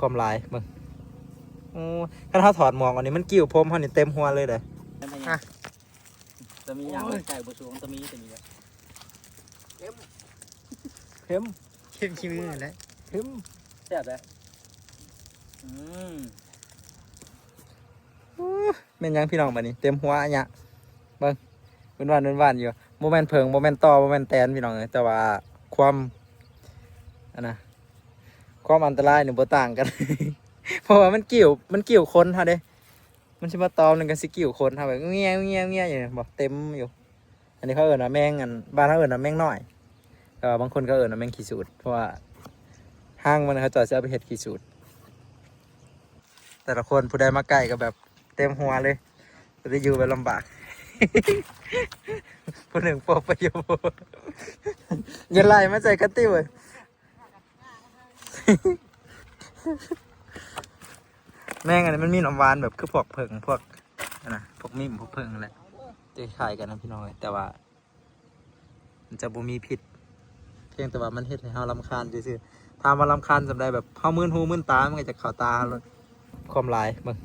ຄວາມຫຼາຍເບິ່ງ. ໂອ້ ຄັນເຮົາຖອດໝວກອອກນີ້ ມັນກິ່ວຜົມເຮົານີ້ເຕັມຫົວເລີຍເດ້. ອ່ະ ຕະມີຫຍັງ ໂອ້ຍ ໃສ່ບໍ່ສູງ ຕະມີ ຕະມີ ເຄັມ ເຄັມ ເຄັມຂີ້ມືຫັ້ນແຫຼະ ເຄັມ ແຊບເດ້. ອືມ ໂອ້ ແມ່ນຫຍັງພີ່ນ້ອງບັດນີ້ ເຕັມຫົວອະຍະ ເບິ່ງ ວຸ້ນວານ ວຸ້ນວານຢູ່. ບໍ່ແມ່ນເຜິ້ງ ບໍ່ແມ່ນຕໍ່ ບໍ່ແມ່ນແຕນ ພີ່ນ້ອງເອີຍ ແຕ່ວ່າຄວາມ ອັນນະ ຄວາມອັນຕະລາຍນີ້ບໍ່ຕ່າງກັນ ເພາະວ່າມັນກິ່ວ ມັນກິ່ວຂົນເຮົາເດ້. ມັນຊິມາຕອມ ມັນກໍຊິກິ່ວຂົນເຮົາແບບເງຽ ເງຽ ເງຽຢູ່ ເຫັນບໍ່ ເຕັມຢູ່. ອັນນີ້ເຂົາເອີ້ນວ່າແມງ ອັນ ບ້ານເຮົາເອີ້ນວ່າແມງນ້ອຍ ແຕ່ວ່າບາງຄົນເຂົາເອີ້ນວ່າແມງຂີ້ສູດ ເພາະວ່າຮັງມັນເຂົາເຈົ້າຊິເອົາໄປເຮັດຂີ້ສູດ. ແຕ່ລະຄົນຜູ້ໃດມາໃກ້ກໍແບບເຕັມຫົວເລີຍ ຈະໄດ້ຢູ່ແບບລຳບາກ ຜູ້ໜຶ່ງປົບໄປຢູ່ ຢ່າໄລ່ມາໃສ່ກັນຕິເວີຍ. ແມງອັນນີ້ມັນມີນ້ຳຫວານແບບຄືພວກເຜິ້ງ ພວກ ອັນນະ ພວກມິ້ມ ພວກເຜິ້ງນັ້ນແຫຼະ ຈະຄ້າຍກັນນະພີ່ນ້ອງເອີຍ ແຕ່ວ່າ ມັນຈະບໍ່ມີພິດ ພຽງແຕ່ວ່າມັນເຮັດໃຫ້ເຮົາລຳຄານຊື່ໆ. ຖາມວ່າລຳຄານສ່ຳໃດ ແບບເຮົາມື່ນຫູມື່ນຕາ ມັນກໍຈະເຂົ້າຕາເຮົາໂລດ. ຄວາມຫຼາຍເບິ່ງ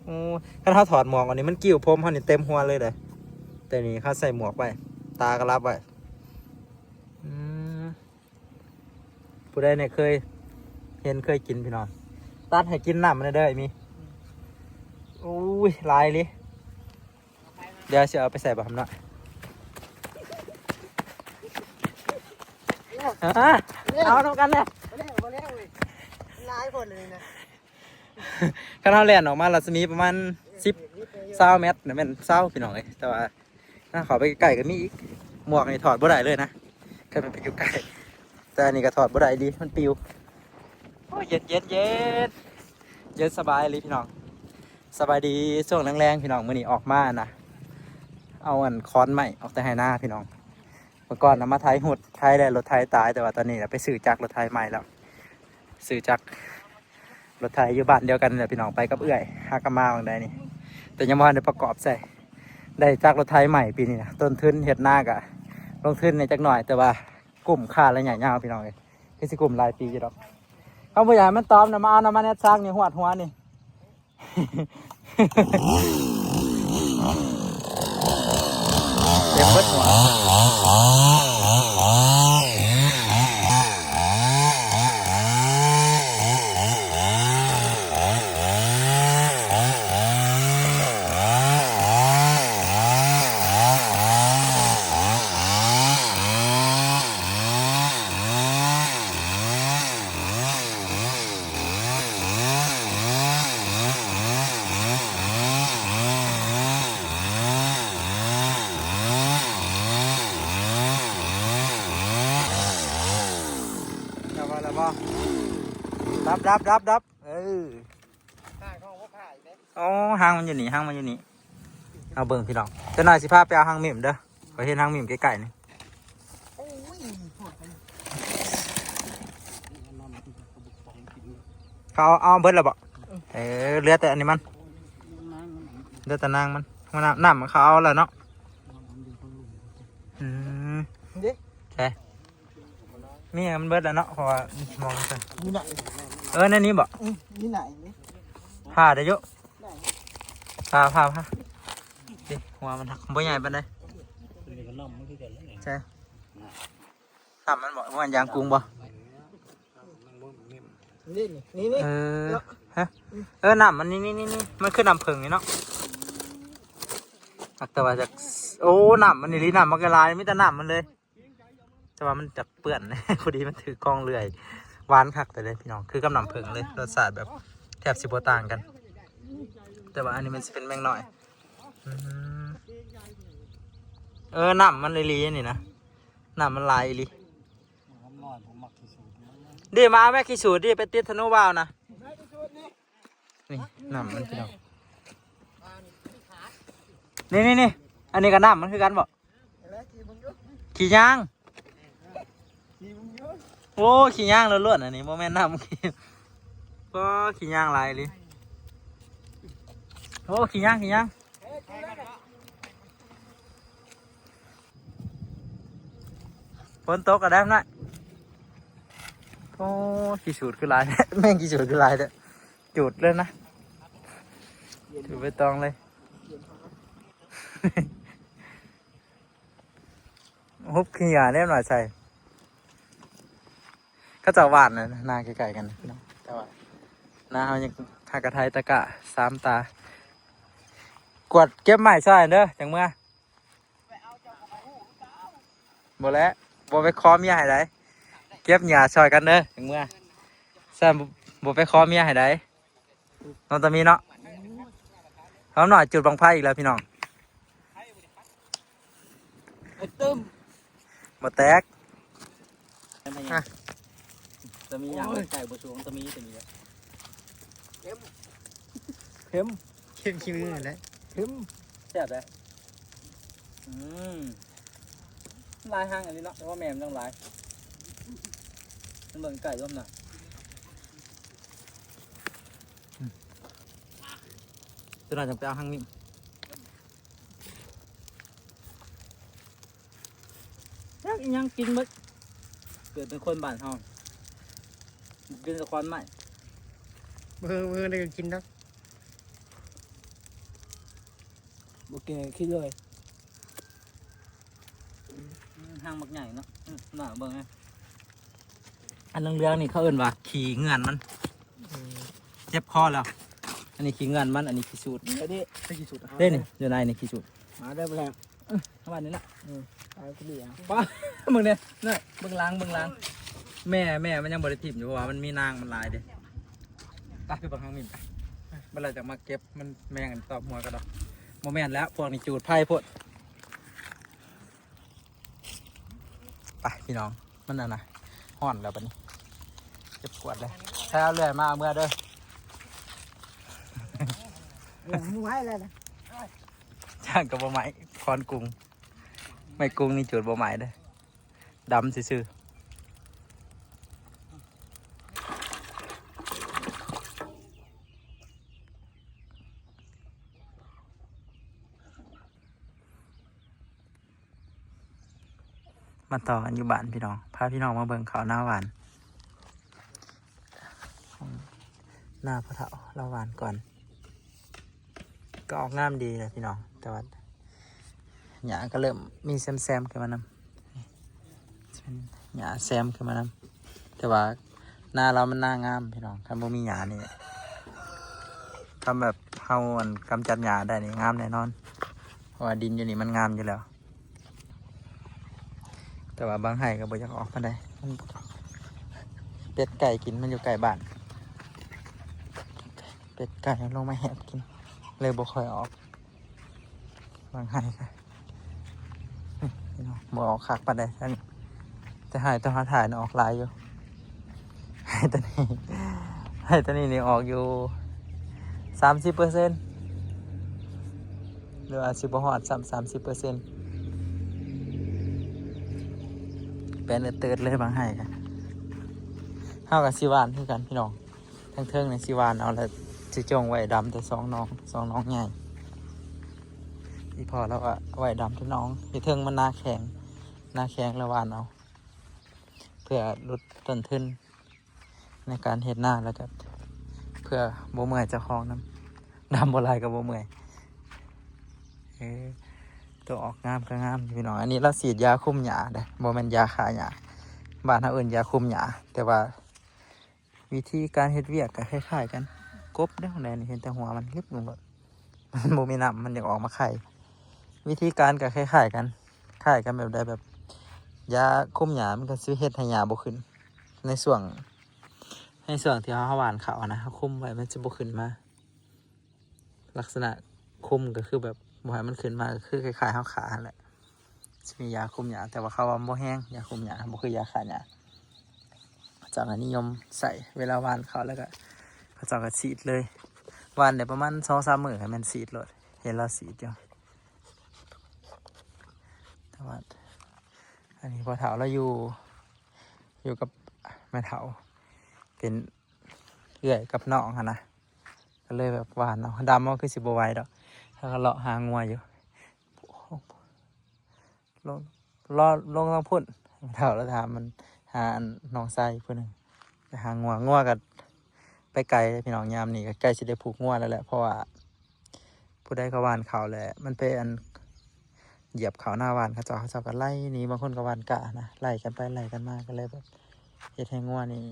ໂອ້ ຄັນເຮົາຖອດໝວກອອກນີ້ ມັນກິ່ວຜົມເຮົານີ້ເຕັມຫົວເລີຍເດ້. ແຕ່ນີ້ເຮົາໃສ່ໝວກໄວ້ ຕາກໍຫຼັບໄວ້. ອືມ ຜູ້ໃດແດ່ເຄີຍເຫັນເຄີຍກິນພີ່ນ້ອງ ຕັດໃຫ້ກິນນ້ຳມັນແດ່ເດີ ມີ. ໂອ້ຍ ຫຼາຍອີ່ຫຼີ. ດຽວຊິເອົາໄປໃສ່ບໍ່ຄຳນ້ອຍ ຮະ ເອົານຳກັນແຫຼະ ບໍ່ແລ້ວ ບໍ່ແລ້ວເວີຍ ຫຼາຍໂພດເລີຍນະ. ຄັນເຮົາແລ່ນອອກມາລັດສະໝີປະມານສິບ ຊາວແມັດນະ ແມ່ນຊາວພີ່ນ້ອງເອີຍ ແຕ່ວ່າ ນະ ເຂົ້າໄປໃກ້ໆກໍມີອີກ. ໝວກນີ້ຖອດບໍ່ໄດ້ເລີຍນະ ຄັນມັນໄປຢູ່ໃກ້ ແຕ່ອັນນີ້ກໍຖອດບໍ່ໄດ້ອີ່ຫຼີ ມັນປິວ. ໂອ້ຍ ເຢັນໆໆ ເຢັນສະບາຍອີ່ຫຼີພີ່ນ້ອງ. ສະບາຍດີຊ່ວງແລງໆ ພີ່ນ້ອງ ມື້ນີ້ອອກມານະ ເອົາອັນ ຂອນໄມ້ອອກແຕ່ໄຮ່ນາພີ່ນ້ອງ. ເມື່ອກ່ອນນະມາໄຖຮຸດ ໄຖແລ້ວລົດໄຖຕາຍ ແຕ່ວ່າຕອນນີ້ນະໄປຊື້ຈັກລົດໄຖໃໝ່ແລ້ວ ຊື້ຈັກ ລົດໄຖຢູ່ບ້ານດຽວກັນນີ້ແຫຼະພີ່ນ້ອງ ໄປກັບເອື້ອຍ ຫາກັບມາຫວ່າງໃດນີ້ ແຕ່ຍັງບໍ່ທັນໄດ້ປະກອບໃສ່. ໄດ້ຈັກລົດໄຖໃໝ່ປີນີ້ນະ ຕົ້ນທຶນເຮັດນາກະລົງທຶນແດ່ຈັກໜ້ອຍ ແຕ່ວ່າກຸ້ມຄ່າໄລຍະຍາວພີ່ນ້ອງເອີຍ ຄືຊິກຸ້ມຫຼາຍປີຢູ່ດອກ. ເຮົາບໍ່ຢາກໃຫ້ມັນຕອມນະ ມາເອົານ້ຳມັນແອັດຊັງນີ້ຫວດຫົວນີ້ ເຕັມເບິດຫົວ. ດັບ ດັບ ດັບ ດັບ ເອີ ອໍ ຫາງມັນຢູ່ນີ້ ຫາງມັນຢູ່ນີ້. ເອົາເບິ່ງພີ່ນ້ອງ ຈັກໜ້ອຍຊິພາໄປເອົາຫາງມິ້ມເດີ ຂ້ອຍເຫັນຫາງມິ້ມໃກ້ໆນີ້. ເຂົາເອົາ ເອົາເບິດແລ້ວບໍ່? ເອີ ເຫຼືອແຕ່ອັນນີ້ມັນ ເຫຼືອແຕ່ນາງມັນ ນ້ຳ ນ້ຳມັນເຂົາເອົາແລ້ວເນາະ. ອືມ ເດ້ ໃສ ມີ ມັນເບິດແລ້ວເນາະ ເພາະວ່າມອງໃສ່ ມີໜ້າ ເອີ ໃນນີ້ບໍ່? ອືມ ມີໜ້າອີກເດ້ ຜ່າໄດ້ຢູ່ ໄດ້ ຜ່າ ຜ່າ ຜ່າ ຕິ ຫົວມັນຫັກ ບໍ່ໃຫຍ່ປານໃດ ນີ້ກໍນ້ຳມັນຄືກັນແຫຼະ ໃຊ່ ນ້ຳມັນບໍ່ ມັນຢາງກຸງບໍ່? ນີ້ ນີ້ ນີ້ ເອີ ຮະ ເອີ ນ້ຳມັນນີ້ ນີ້ ນີ້ ມັນຄືນ້ຳເຜິ້ງນີ້ເນາະ ແຕ່ວ່າຈາກ ໂອ້ ນ້ຳມັນອີ່ຫຼີ ນ້ຳມັນກໍຫຼາຍ ມີແຕ່ນ້ຳມັນເລີຍ. ແຕ່ວ່າມັນຈະເປື້ອນ ພໍດີມັນຖືກຂອງເລື່ອຍ. ຫວານຄັກແຕ່ເດ້ພີ່ນ້ອງ ຄືກັບນ້ຳເຜິ້ງເລີຍ ລົດຊາດແບບແທບຊິບໍ່ຕ່າງກັນ ແຕ່ວ່າອັນນີ້ມັນຊິເປັນແມງນ້ອຍ. ອືມ ເອີ ນ້ຳມັນອີ່ຫຼີນີ້ນະ ນ້ຳມັນຫຼາຍອີ່ຫຼີ. ເດ້ ມາເອົາແມັກຂີ້ສູດເດ້ ໄປຕິດທະນູວາວນະ. ນີ້ນ້ຳມັນພີ່ນ້ອງ ນີ້ໆໆ ອັນນີ້ກໍນ້ຳມັນຄືກັນບໍ່? ຂີ້ຍາງ ໂອ້ ຂີ້ຍາງລ້ວນໆ ອັນນີ້ບໍ່ແມ່ນນ້ຳ ໂອ້ ຂີ້ຍາງຫຼາຍອີ່ຫຼີ ໂອ້ ຂີ້ຍາງ ຂີ້ຍາງ. ຝົນຕົກກໍໄດ້ນະ. ໂອ້ ຂີ້ສູດຄືຫຼາຍແທ້ ແມງຂີ້ສູດຄືຫຼາຍແທ້. ຈູດເລີຍນະ ຈູດໃບຕອງເລີຍ. ຮຸບຂີ້ຫຍ້າແນວໜ້ອຍໃສ່ ເຂົາເຈົ້າຫວ່ານນະ ນາໃກ້ໆກັນນະພີ່ນ້ອງ ແຕ່ວ່ານາເຮົາຍັງຫາກະໄຖຕະກະສາມຕາ. ກວດເກັບໄມ້ຊ່ອຍເດີ ຈັ່ງເມືອ. ບໍ່ແຫຼະ ບໍ່ໄປຂໍເມຍໃຫ້ໃດ ເກັບຫຍ້າຊ່ອຍກັນເດີ ຈັ່ງເມືອ. ຊັ້ນບໍ່ໄປຂໍເມຍໃຫ້ໃດ ນ້ອງຕາມີເນາະ. ນ້ອງໜ້ອຍຈູດບັ້ງໄຟອີກແລ້ວພີ່ນ້ອງ ໄອ້ຕຶ້ມ ບໍ່ແຕກ. ຕາມີຫຍັງ ໂອ້ຍ ໃຈບໍ່ສູງ ຕາມີ ຕາມີ ເຄັມ ເຄັມຂີ້ມືຫັ້ນແຫຼະ ເຄັມ ແຊບເດ້. ອືມ ຫຼາຍຫາງອັນນີ້ເນາະ ແຕ່ວ່າແມ່ມັນຍັງຫຼາຍ ມັນເບິ່ງໃກ້ລວມນະ. ອືມ ຕົວນັ້ນຈະໄປເອົາຫາງນີ້. ຈັກອີຫຍັງກິນໝົດ ເກີດເປັນຄົນບ້ານເຮົາ ກິນແຕ່ຄວັນໄມ້ ເບິ່ງ ເບິ່ງໄດ້ກໍກິນດອກ ບໍ່ແກ່ກິນເລີຍ. ຫາງບັກໃຫຍ່ເນາະ ອືມ ໜ້າເບິ່ງ ອັນເຫຼືອງໆນີ້ເຂົາເອີ້ນວ່າຂີ້ເງືອນມັນ ອືມ ເຈັບຄໍແລ້ວ. ອັນນີ້ຂີ້ເງືອນມັນ ອັນນີ້ຂີ້ສູດ ອັນນີ້ ຂີ້ສູດ ເດ້ນີ້ ຢູ່ໃນນີ້ຂີ້ສູດ ມາເດີ ບໍ່ແລ້ວ ເອີ ເອົາໄວ້ນີ້ລະ ເອີ ເອົາຄືນີ້ ປ້າ ເບິ່ງເດ້ ເບິ່ງຫຼັງ ເບິ່ງຫຼັງ ແມ່ ແມ່ມັນຍັງບໍ່ໄດ້ຖິ້ມຢູ່ ເພາະວ່າມັນມີນາງມັນຫຼາຍເດ້. ໄປ ໄປເບິ່ງທາງນີ້ ໄປ ບັດລະຈັ່ງມາເກັບ ມັນແມງອັນຕອບຫົວກະດອກ. ບໍ່ແມ່ນແລ້ວ ພວກນີ້ຈູດໄຟໂພດ. ໄປພີ່ນ້ອງ ມັນອັນນະ ຮ້ອນແລ້ວບັດນີ້ ເກັບກວາດເລີຍ ໃຜເອົາເລື່ອຍມາເອົາເມືອເດີ. ເອີ ບໍ່ໄໝ້ແລ້ວນະ ຈ້າງກໍບໍ່ໄໝ້ ຄອນກຸງ ໄມ້ກຸງນີ້ຈູດບໍ່ໄໝ້ເດີ ດຳຊື່ໆ. ມາຕໍ່ກັນຢູ່ບ້ານພີ່ນ້ອງ ພາພີ່ນ້ອງມາເບິ່ງເຂົ້ານາຫວານ ນາພໍ່ເຖົ້າລາວຫວານກ່ອນ ກໍອອກງາມດີແຫຼະພີ່ນ້ອງ ແຕ່ວ່າຫຍ້າກໍເລີ່ມມີແຊມໆຂຶ້ນມານຳ ເປັນຫຍ້າແຊມຂຶ້ນມານຳ ແຕ່ວ່ານາລາວມັນນາງາມພີ່ນ້ອງ ຄັນບໍ່ມີຫຍ້ານີ້ ຄັນແບບເຮົາອັນກຳຈັດຫຍ້າໄດ້ນີ້ງາມແນ່ນອນ ເພາະວ່າດິນຢູ່ນີ້ມັນງາມຢູ່ແລ້ວ. ແຕ່ວ່າບາງໄຮ່ກໍບໍ່ຢາກອອກປານໃດ ມັນ ເປັດໄກ່ກິນ ມັນຢູ່ໃກ້ບ້ານ ເປັດໄກ່ລົງມາແຫບກິນ ເລີຍບໍ່ຄ່ອຍອອກ ບາງໄຮ່ກໍ ບໍ່ອອກຄັກປານໃດ ແຕ່ໄຮ່ຕົວເຮົາຖ່າຍນະອອກຫຼາຍຢູ່. ໄຮ່ຕົວນີ້ ໄຮ່ຕົວນີ້ນີ້ອອກຢູ່ສາມສິບເປີເຊັນ ຫຼືວ່າຊິບໍ່ຮອດຊ້ຳສາມສິບເປີເຊັນ ແປນເຕີດເລີຍບາງໄຮ່ກະ ເຮົາກະຊິຫວ່ານຄືກັນພີ່ນ້ອງ ທາງເທິງນີ້ຊິຫວ່ານເອົາ ແລ້ວຊິຈົ່ງໄວ້ດຳແຕ່ສອງໜອງ ສອງໜອງໃຫຍ່ ອີ່ພໍ່ລາວກະໄວ້ດຳແຕ່ໜອງ ຢູ່ເທິງມັນນາແຂງ ນາແຂງແລ້ວຫວ່ານເອົາ ເພື່ອຫຼຸດຕົ້ນທຶນ ໃນການເຮັດນາ ແລ້ວກະເພື່ອບໍ່ເມື່ອຍເຈົ້າຂອງນຳ ດຳບໍ່ຫຼາຍກໍບໍ່ເມື່ອຍ. ເອີ ຕົວອອກງາມກໍງາມພີ່ນ້ອງ ອັນນີ້ລາວສີດຢາຄຸມຫຍ້າເດ້ ບໍ່ແມ່ນຢາຂ້າຫຍ້າ ບ້ານເຮົາເອີ້ນຢາຄຸມຫຍ້າ ແຕ່ວ່າວິທີການເຮັດວຽກກໍຄ້າຍໆກັນ ກົບເດ້ ແນວນີ້ເຫັນແຕ່ຫົວມັນລິບລົງໂລດ ມັນບໍ່ມີນ້ຳ ມັນຢາກອອກມາໄຂ່ ວິທີການກໍຄ້າຍໆກັນ ຄ້າຍກັນແບບໃດ ແບບຢາຄຸມຫຍ້າ ມັນກໍຊິເຮັດໃຫ້ຫຍ້າບໍ່ຂຶ້ນ ໃນຊ່ວງ ໃນຊ່ວງທີ່ເຮົາຫວ່ານເຂົ້ານະ ເຮົາຄຸມໄວ້ມັນຊິບໍ່ຂຶ້ນມາ ລັກສະນະຄຸມກໍຄືແບບບໍ່ໃຫ້ມັນຂຶ້ນມາ ກໍຄືຄ້າຍໆເຮົາຂ້າຫັ້ນແຫຼະ ຊິມີຢາຄຸມຫຍ້າ ແຕ່ວ່າເຂົາວ່າມັນບໍ່ແຮງ ຢາຄຸມຫຍ້າ ບໍ່ຄືຢາຂ້າຫຍ້າ ເຂົາເຈົ້າກໍນິຍົມໃຊ້ເວລາຫວ່ານເຂົ້າ ແລ້ວກໍເຂົາເຈົ້າກໍສີດເລີຍ ຫວ່ານໄດ້ປະມານສອງສາມມື້ກໍແມ່ນສີດໂລດ ເຫັນລາວສີດຢູ່ ແຕ່ວ່າ ອັນນີ້ພໍ່ເຖົ້າລາວຢູ່ ຢູ່ກັບແມ່ເຖົ້າ ເປັນເອື້ອຍກັບນ້ອງຫັ້ນນະ ກໍເລີຍແບບຫວ່ານເອົາ ດຳເອົາຄືຊິບໍ່ໄຫວດອກ ແລ້ວກໍເລາະຫາງົວຢູ່ ລົງ ເລາະ ລົງທາງພຸ້ນ ແມ່ເຖົ້າລາວຖາມມັນ ຫາອັນນ້ອງຊາຍອີກຜູ້ໜຶ່ງ ໄປຫາງົວ ງົວກໍໄປໄກເດ້ພີ່ນ້ອງ. ຍາມນີ້ກໍໃກ້ຊິໄດ້ຜູກງົວແລ້ວແຫຼະ ເພາະວ່າຜູ້ໃດເຂົາຫວ່ານເຂົ້າແຫຼະ ມັນໄປອັນ ຢຽບເຂົ້ານາຫວ່ານເຂົາເຈົ້າ ເຂົາເຈົ້າກໍໄລ່ໜີ. ບາງຄົນກໍຫວ່ານກ້ານະ ໄລ່ກັນໄປໄລ່ກັນມາ ກໍເລີຍແບບເຮັດໃຫ້ງົວນີ້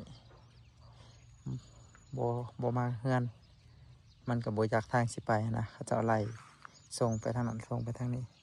ບໍ່ ບໍ່ມາເຮືອນ. ມັນກໍບໍ່ຈັກທາງຊິໄປນະ ເຂົາເຈົ້າໄລ່ສົ່ງໄປທາງນັ້ນ ສົ່ງໄປທາງນີ້.